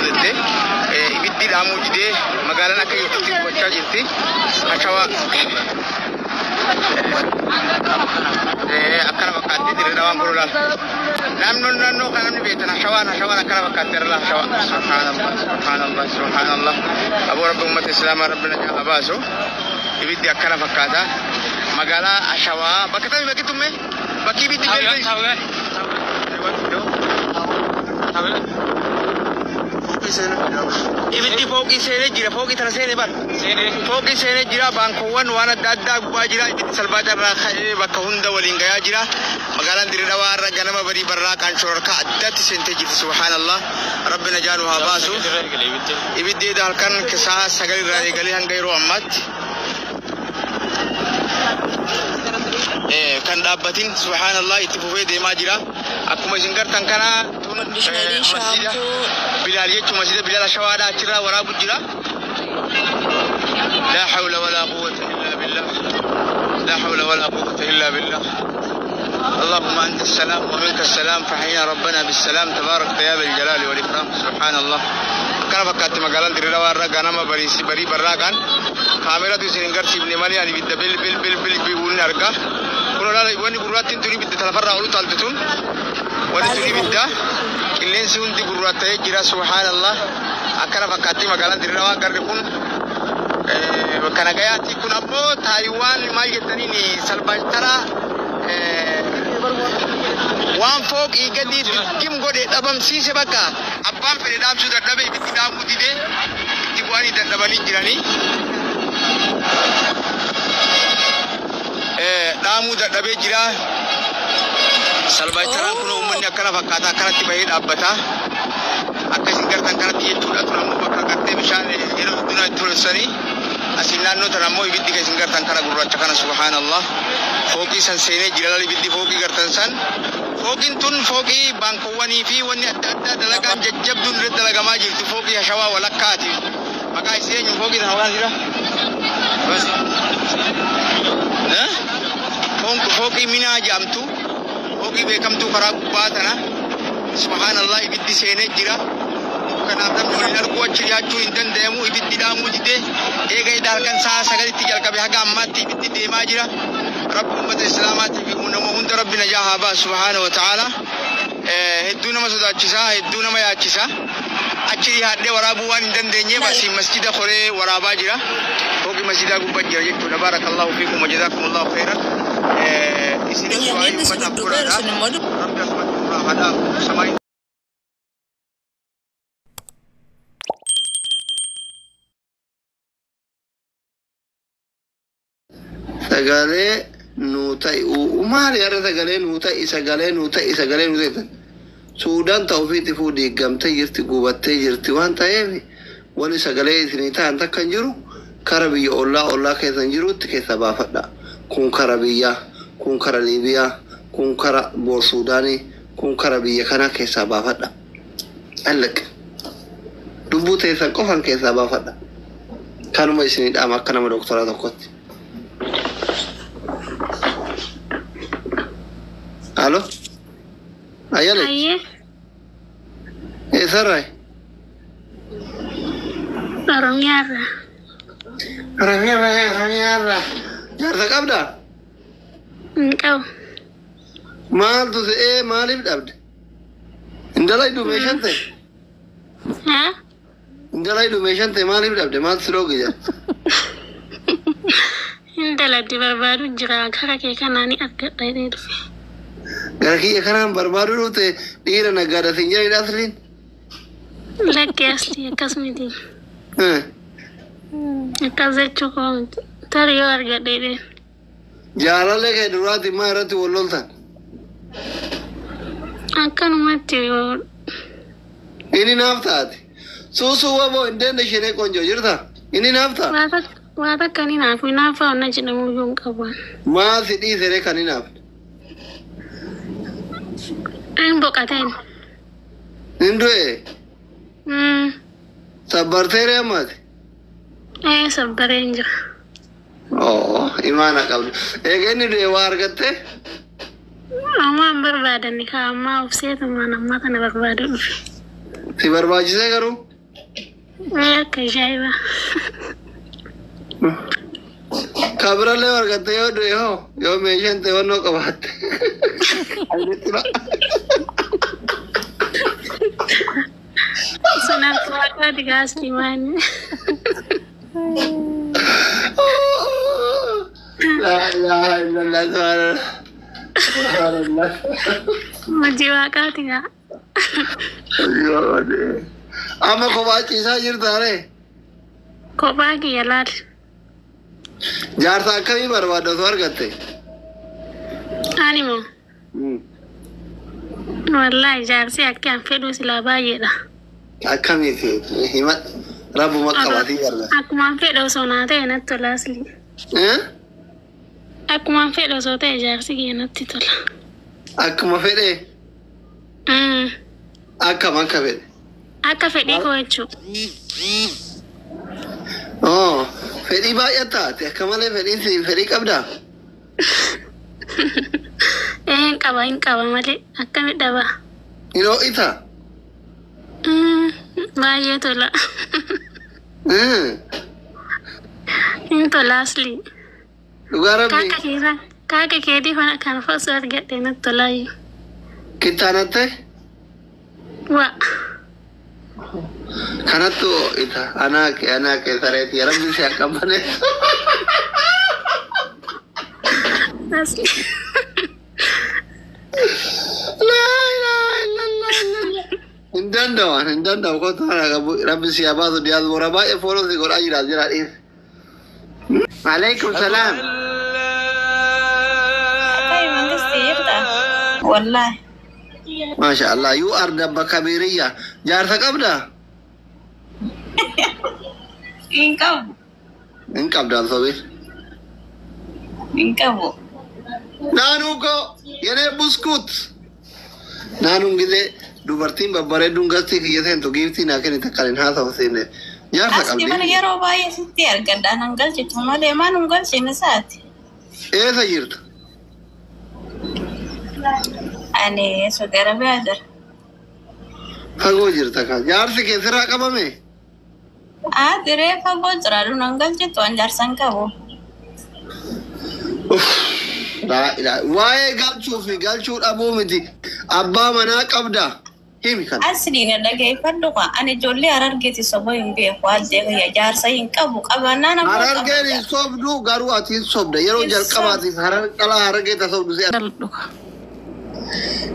mudate. Ibiddi dhaamuu didee magaalaan akka jirtutti gubachaa jirti. Hashawaa akkana fakkaatti Dirree Dhawaan kun laal. Naannoon naannoo kana namni beektan hashawaan hashawaan akkana fakkaatti irra hashawaa. Subhaanallah, subhaanallah, subhaanallah. Aboo Rabbi uummata Islaamaa Rabbi najaa haa baasu. Ibiddi akkana fakkaata. Magaalaa Hashawaa bakka tamii bakki tumme bakki ibiddi belbelisu. Ibiddi fooqii seenee jira, fooqii tana seenee bar. Fooqii seenee jira, baankoowwan waan adda addaa gubaa jira, ibiddi salbaaca irraa ka'ee bakka hunda waliin gayaa jira. Magaalaan Dirree Dhawaa irra ganama barii barraaqaan shororkaa addaatti seentee jirti, subhaanallah. Rabbi najaa nu haa baasu. Ibiddi eda halkan sa'a 9 irraa eegalee hanga yeroo ammaatti kan dhaabbatin, subhaanallah, itti fufee deemaa jira. Akkuma isin gartan kana tun Conditionerii, masjida shampoo. Bilaal jechuun masjida Bilaal Ashawaadha achirraa waraabu jira. Laa hawla walaa quwwata illaa billah. Laa hawla walaa quwwata illaa billah. اللهم أنت السلام ومنك السلام فحينا ربنا بالسلام تبارك يا ذا الجلال والإكرام. سبحان الله، akkana fakkaatti magaalaan Dirree Dhawaa irra ganama bariisi barii barraaqaan. Kaameratu isin hin garsiifne malee ani ibidda bil bil bil bil bi'uun arga. Kun olaala wanni gurraattiin tun ibidda talafarraa ol utaalte tun, wanni tun ibidda. Qilleensi hundi gurraatta'ee jira, subhaanallah. Akkana fakkaatti magaalaan Dirree Dhawaa garri kun bakka nagayaati. Kun ammoo Taayiwaan maal jettaniin salbaajtaraa waan fooqii gadi dirgim godhe dhabamsiise, bakka abbaan fedhe dhaamsuu dadhabe, ibiddi dhaamuu didee itti bu'anii dadhabanii jiranii. Dhaamuu dadhabee jira. Salbaajtaraan kun uummanni akkana fakkaata, akkanatti bahee dhaabbata. Akka isin gartan kanatti jechuudha. Tun ammoo bakka gartee bishaan yeroo duna itti tolchanii asiin naannoo tana ammoo ibiddi kan isin gartan kana gurraacha kana, subhaanallah. Fooqii san seenee jira lal ibiddi fooqii gartan san. Fooqiin tun fooqii baankoowwanii fi wanni adda addaa dalagaan jajjabduun irratti dalagamaa jirtu, fooqii Hashawaa walakkaati. Maqaa isii eenyu fooqii tana maqaan jira? Fooqii Minaa jedhamtu, fooqii beekamtuu karaa gubbaa tana, subhaanallah, ibiddi seenee jira. Kanaaf namni waliin arguu achi dhiyaachuu hin danda'amu. Ibiddi dhaamuu didee eega ida halkan sa'a 9tti jalqabe haga ammaatti ibiddi deemaa jira. Rabbi uummata Islaamaatii fi nama hunda Rabbi najaa haa baasu, subhaana wa ta'ala. Hedduu nama sodaachisaa, hedduu nama yaachisa. Achi dhiyaadhee waraabuu waan hin dandeenyeef asii masjida koree waraabaa jira. Fooqii masjidaa gubbaa jira jechuudha. Baarakallahu fiikum wa jazaakumullahu khairan. Isinis du'aa Inni si uummataaf dudduubeeru godhaadha. sun immoo Rabbi asumatti nurraa haa dhaabu. Samaa Sagalee nuu ta'i maali har'a, sagalee nuu ta'i, sagalee nuu ta'i, sagalee nuu ta'i. Suudaan ta'u ofiitti fuu diigamtee jirti, gubattee jirti waan ta'eef wanni sagalee isinii ta'an takka hin jiru. Kara biyya ollaa ollaa keessan jirutti keessa baafadha. Kun kara biyyaa, kun kara Liibiyaa, kun kara Boor Suudaanii, kun kara biyya kanaa keessaa baafadha. Allaq. Lubbuu teessan qofan keessaa baafadha. Kanuma isinii dhaama akka nama doktora tokkotti. Alo? Ayyalee? Ayyee. Eessarraa? Oromiyaarra. Oromiyaarraa, Oromiyaarraa. Jaarsa qabdaa? Hin qabu. Maaltu se'ee maaliif dhabde? Intala meeshaan ta'e? Haa? Intala meeshaan ta'e maaliif dhabde? Maaltu si dhooge jira? Hin daladdi barbaadu jira, kara kee kanaa ni argadha jedhee dhufe. Gara kiyya kanaan barbaadu dhufte, dhiira naggaadha siin jedhani asliin? Lakkee, asli akkas miti. Akkas jechuu koo miti. Tarii yoo argadhe jedhee. Jaalallee kee duraati maa irratti wal loltan? Akkanumatti yoo Inni naaf taate. Suusuu waboo hin deemne isheen qonjoo jirta? Inni naaf ta'a? Waa takka ni naafu hinaaffaa onna jedhamu iyyuu hin qabu. Maal si dhiisere kan hin hafne? Hin boqoteen. Hin du'e? Sabbarteere ammaati? Ee, sabbareen jira. Oo, imaana qabdu. Eega inni du'e waa argatte? Ammaa hin barbaadanni kaa ammaa obseetumaan ammaa kana barbaadu dhufe. Si barbaachisee garuu? Akka ajaa'ibaa. Kabirallee argatte yoo du'e hoo yoo meeshaan ta'e wannoo qabaatte. Sun harka waaqaati gaasii maani. Laa ilaaha illallah, subhaanallah. Subhaanallah. Hojii waaqaati gaa. Amma kophaa ciisaa jirta ree? Kophaa kiyya laal. Jaarsa akkamii barbaadda osoo argatte? Ani moo? Wallaahi jaarsi akka an fedhu silaa baay'eedha. Akkamiiti? Hima rabbuma qabaatii barbaada. Akkuma an fedhu osoo naa ta'e natti tola asli. Akkuma an fedhu osoo ta'e jaarsi kiyya natti tola. Akkuma fedhe? Akkam akka fedhe? Akka fedhii koo jechuudha. Oo, fedhii baay'ee taate akka malee fedhiin si fedhii qabdaa? Ee, hin qaba, hin qaba malee akkami dhaba. Hin ho'itaa? Baay'ee tola. Hin tola asli. Dhugaa rabbi. Kaaka keesaa kaaka keetii kana osoo argadhe natti tolaayyuu. Kittaanatte? Waa. Kanattu ho'ita. Anaa kee, anaa kee sareeti. Rabbi si akka malee. Asli. Laa ilaaha illallah illallah. Hin danda'u, hin danda'u, kottu kana qabu rabbi si haa baasu. Diyaaspoora baay'ee follow si godhaa jira jira dhiis. Alaikum salaam. Akkami mangisti jirta? Wallahi. Masha Allah, you are dabba kabiriyya. Jaarsa qabdaa? Hin qabu. Hin qabdaan sobin. Hin qabu. Naanuu koo yeree buskuut. Naanuun gisee dubartiin babbareedduun gastii kiyya seentu giiftii naa kennite kan hin haasofsiine. Jaarsa Asli qabdi. mana yeroo baay'ee sitti argadha. Nan galchitu malee maan hin galchine isaati. Eessa jirta? Ani Saudi Arabiyaa jira. Fagoo jirta kan. Jaarsi kee sirraa qabame? Haa, diree fagoo jira. Nan galchitu, an jaarsa hin qabu. Laa ilaaha. Waa'ee galchuu fi galchuu dhabuu miti. Abbaa manaa qabda. Himi kana. Asliin dhageeffadhu kaa. Ani ijoollee Harargeeti, soba hin beeku. Addee kiyya jaarsa hin qabu. Qabannaan ammoo Harargeen hin qabadha. sobdu, garuu ati hin sobda. Yeroo Hin jalqabaatiif harar dhalaa Harargee ta sobdu si'a. Dal'uka.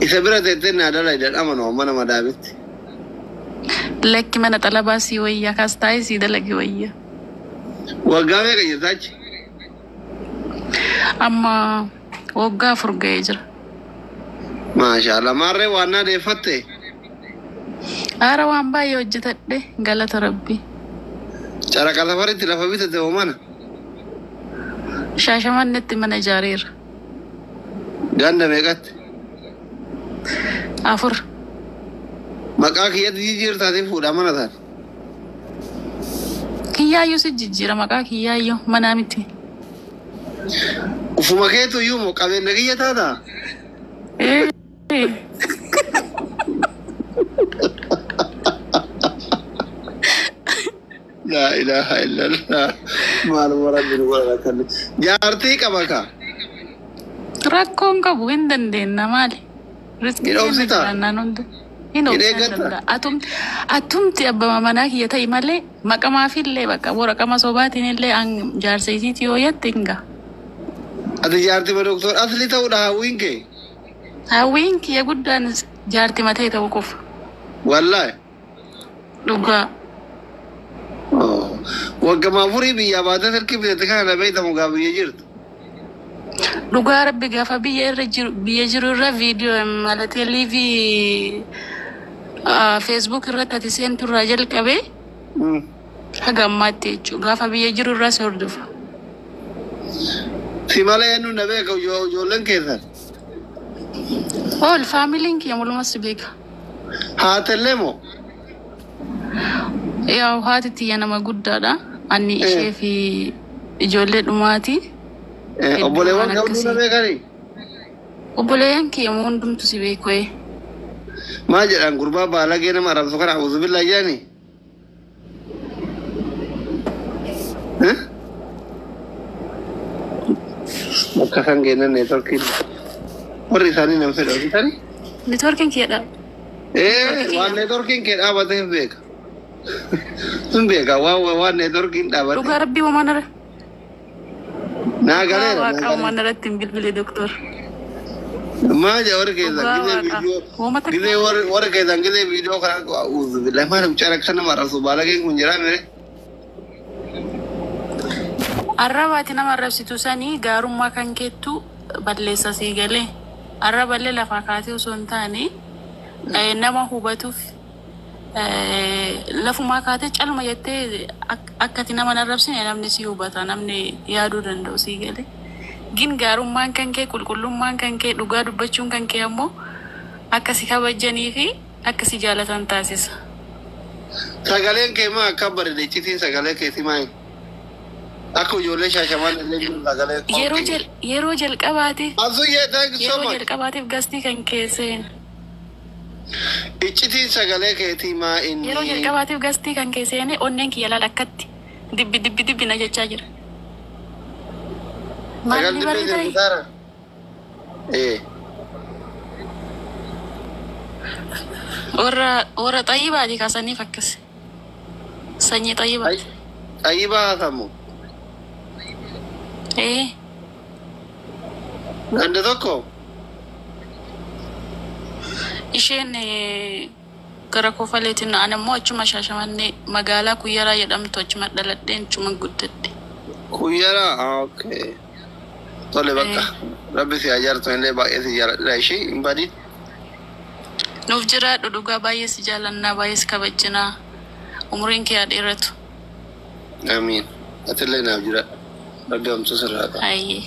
Isa bira teettee naa dalaydan amanu mana madaabitti. Lakki, mana xalabaa sii wayya, kaas taa'ee sii dalage wayya. Waggaa meeqa jirta achi? Amma waggaa 4 ga'ee jira. Maashaallah, maarree waan naa deeffatte. Haara waan baay'ee hojjetadhe, galata rabbi. Caraqa safaritti lafa bitate hoo mana? Shaashamannetti mana ijaareera. Ganda meeqatti? 4. Maqaa kiyyatti jijjiirtaatii fuudhaa mana taate. Kiyyaayyuu si jijjiira, maqaa kiyyaayyuu manaa miti. Ufuma keetu iyyuu moo qabeenya kiyya taataa? Ee. Laa ilaaha illallah. Maaluma rabbi nu godha kan. Jaartii qaba ka. Rakkoon qabu, hin dandeenna maali? Riskii Hin obsitaa? jiraannaan hunda. Hin Hin obsuu eeggattaa? danda'a. Atumti abbaa manaa kiyya ta'i malee maqamaafillee bakka waraqama sobaatiin illee an jaarsa isiiti yoo jette hin ga'a. Ati jaartii ma doktor asli ta'uudha hawwiin kee? Hawwiin kiyya guddaan jaartii matee ta'uu qofa. Wallaahi. Dhugaa. Waggaa 4 biyyaa baatee silkii bitate kana na beektamu gaa biyya jirtu. Dhugaa rabbi, gaafa biyya irra jiru, biyya jiru irra viidiyoo malatee live Facebook irratti ati seentu irraa jalqabee haga ammaatti jechuudha. Gaafa biyya jiru irraa si hordofa. Si malee eenyu na beeka ijoolleen keessan? Ool faamiliin kiyya mulumas si beeka. Haatellee moo? Yaa, haati tiyya nama guddaadha. Ani ishee fi ijoollee dhumaati. Obboleewwan Waan qabduu na akkasii. beekanii? Obboleeyyan kiyya moo hundumtu si beeku. Maal jedhan gurbaa baalagee nama arrabsu kana, auzubillah jedhanii? Eh? Bakka san geennan neetworkiin warri isaanii nan fedhu argitanii? Neetworkiin kiyya Ee, waan neetworkiin kee dhaabatee hin beeka. Hin beeka waan neetworkiin dhaabate. Dhugaa rabbii homaan irra. Naa galeera. Naa Waaqa galeera. homaan irratti hin bilbile doktor. Maa jaa warri keessan Dhugaa gizee waaqa. viidiyoo Hooma takka. gizee warri keessan gizee viidiyoo kana a'uudhu billahi maal mucaan akka nama arrabsu baalageen kun jiraa mere. Arrabaati nama arrabsitu sanii gaarummaa kan keettu balleessa sii galee. Arraballee lafaa kaatee osoo hin taane nama hubatuuf lafumaa kaatee calma jettee akkati nama hin arrabsine namni si hubata, namni yaaduu danda'u sii galee. Gin gaarummaan kan kee, qulqullummaan kan kee, dhugaa dubbachuun kan kee ammoo akka si kabajanii fi akka si jaalatan taasisa. Sagaleen kee maa akka bareede iccitiin sagalee keetii maali? Akka ijoollee shaashamaan illee jiru sagalee Yeroo qooqii. Yeroo jalqabaatiif Asuyyee, thank you so yeroo much. jalqabaatiif gastii kan kee seene. Iccitiin sagalee keetii maa inni? Yeroo jalqabaatiif gastii kan kee seene onneen kiyya laal akkatti dibbi dibbi dibbi na jechaa jira. Sagal Maalli dibbee bareedaa? sirbisaara? Ee. Warra xayyibaati kaasaniif akkas. Sanyii xayyibaati. Xayyibaa haasamu. Ee. Ganda tokko. Isheen gara Kofaleetiin, ani ammoo achuma Shaashamannee magaalaa Kuyyaraa jedhamtu achuma dhaladheen achuma guddadhe. Kuyyaraa? Ah, okay. Tole bakka. Rabbi si haa jaartu, illee baay'ee si jaaladha ishee hin badin. Nuuf jiraadhu, dhugaa baay'ee si jaalannaa, baay'ee si kabajinaa, umriin kee haa dheeratu. Amiin. Atillee naaf jiraadhu. Rabbi hamtuu sirraa qaba. Hayyee.